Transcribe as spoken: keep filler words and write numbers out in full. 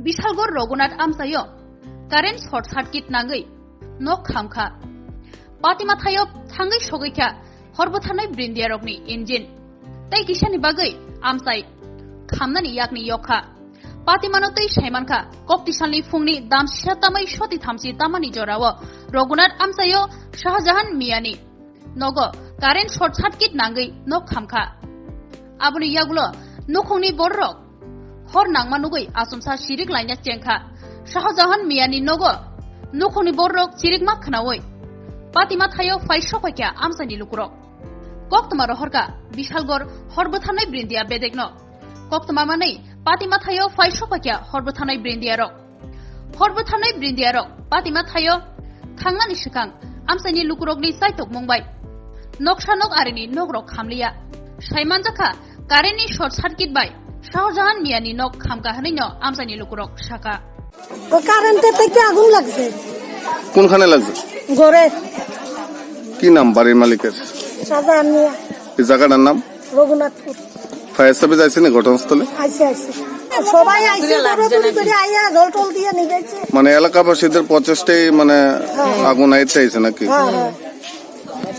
Bishalgarh Raghunath amchaio current short circuit nangwi nok khamkha. Patima thaio thangwi sogwi kha hor bwtharnai brindiarokni engine. Tei kisani bagwi amchai khamnani yakni yokha. Patimano tei saimankha, koktisalni phungni damsisa tamai soti thamchi tamani jorao Raghunath amchaio Shahjahan Miyani nogo current short circuit nangwi nok khamkha. Aboni yagulo nukhungni bororok hor nangma nugwi achomsa sirik laina chengkha. Shahjahan Miyani nogo nukhungni bororok chirikma khnaui Patima thaio phai sokphaikha amchaini lukurok. Koktwma rohorkha Bishalgarh hor bwtharnai brindia bedekno. Koktwma manwi Patima thaio phai sokphaikha hor bwtharnai brindiarok. Hor bwtharnai brindiarok Patima thaio thangnani swkang amchaini lukurokni chaitokmung bai noksa nok arini nokrok khamliya. Saimanjakha currentni short circuit bai Shahjahan Miyani nok khamkha hwnwino amchaini lukurok sakha. ও কারেন্টের থেকে আগুন লাগছে। কোনখানে লাগছে? ঘরে। কি নাম বাড়ির মালিকের? শাহজাহান মিয়া। এই জায়গাটার নাম? রঘুনাথপুর। ফায়ার সার্ভিস আইছে না ঘটনাস্থলে? আইছে, আইছে। সবাই আইছে, দৌড়াদৌড়ি করে আইয়া জল টল দিয়ে নিবাইছে। মানে এলাকাবাসীদের প্রচেষ্টায় মানে হ্যাঁ। আগুন আয়ত্তে আইছে নাকি? হ্যাঁ, হ্যাঁ।